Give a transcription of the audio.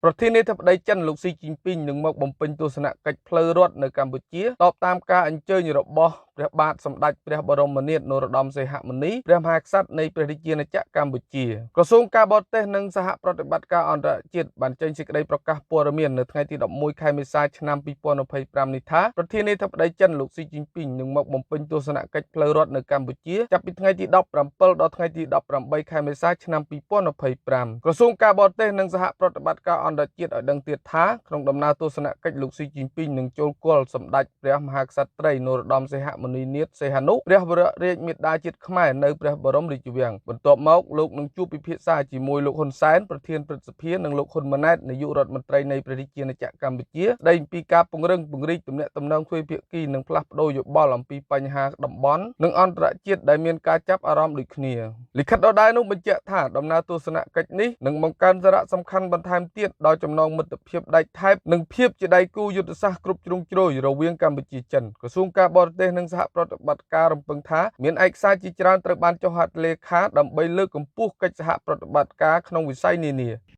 ប្រធានាធិបតីចិនលោកស៊ីជីនពីងនឹងមកបំពេញទស្សនកិច្ចផ្លូវរដ្ឋនៅកម្ពុជាតបតាមការអញ្ជើញរបស់ព្រះបាទសម្ដេចព្រះបរមនាថនរោត្តមសីហមុនីព្រះមហាក្សត្រនៃព្រះរាជាណាចក្រកម្ពុជា។ក្រសួងការបរទេសនិងសហប្រតិបត្តិការអន្តរជាតិបានចេញសេចក្តីប្រកាសព័ត៌មាននៅថ្ងៃទី11ខែមេសាឆ្នាំ2025នេះថាប្រធានាធិបតីចិនលោកស៊ីជីនពីងនឹងមកបំពេញទស្សនកិច្ចផ្លូវរដ្ឋនៅកម្ពុជាចាប់ពីថ្ងៃទី17ដល់ថ្ងៃទី18ខែមេសាឆ្នាំ2025ក្រសួងការបរទេសនិងសហប្រតិបត្តិការអន្តរជាតិឲ្យដឹងទៀតថាក្នុងដំណើរទស្សនកិច្ចលោកស៊ីជីនពីងនឹងចូលគាល់សម្ដេចព្រះមហាក្សត្រីនរោត្តមសីហមុនីនាថសីហនុព្រះវររាជមាតាជាតិខ្មែរនៅព្រះបរមរាជវាំងបន្ទាប់មកលោកនឹងជួបពិភាក្សាជាមួយលោកហ៊ុនសែនប្រធានព្រឹទ្ធសភានិងលោកហ៊ុនម៉ាណែតនាយករដ្ឋមន្ត្រីនៃព្រះរាជាណាចក្រកម្ពុជាស្ដីអំពីការពង្រឹងពង្រីកទំនាក់ទំនងទ្វេភាគីនិងផ្លាស់ប្ដូរយោបល់អំពីបញ្ហាតំបន់និងអន្តរជាតិដែលមានការចាប់អារម្មណ៍ដូចគ្នាលិខិតដដែលនោះបញ្ជាក់ថាដំណើរទស្សនកិច្ចនេះនឹងបង្កើនសារៈសំខាន់បន្ថែមទៀតដល់ចំណងមិត្តភាពដែកថែបនិងភាពជាដៃគូយុទ្ធសាស្ត្រគ្រប់ជ្រុងជ្រោយរវាងកម្ពុជាចិនក្រសួងការបរទេសនិងសហប្រតិបត្តិការរំពឹងថាមានឯកសារជាច្រើនត្រូវបានចុះហត្ថលេខាដើម្បីលើកកម្ពស់កិច្ចសហប្រតិបត្តិការក្នុងវិស័យនានា។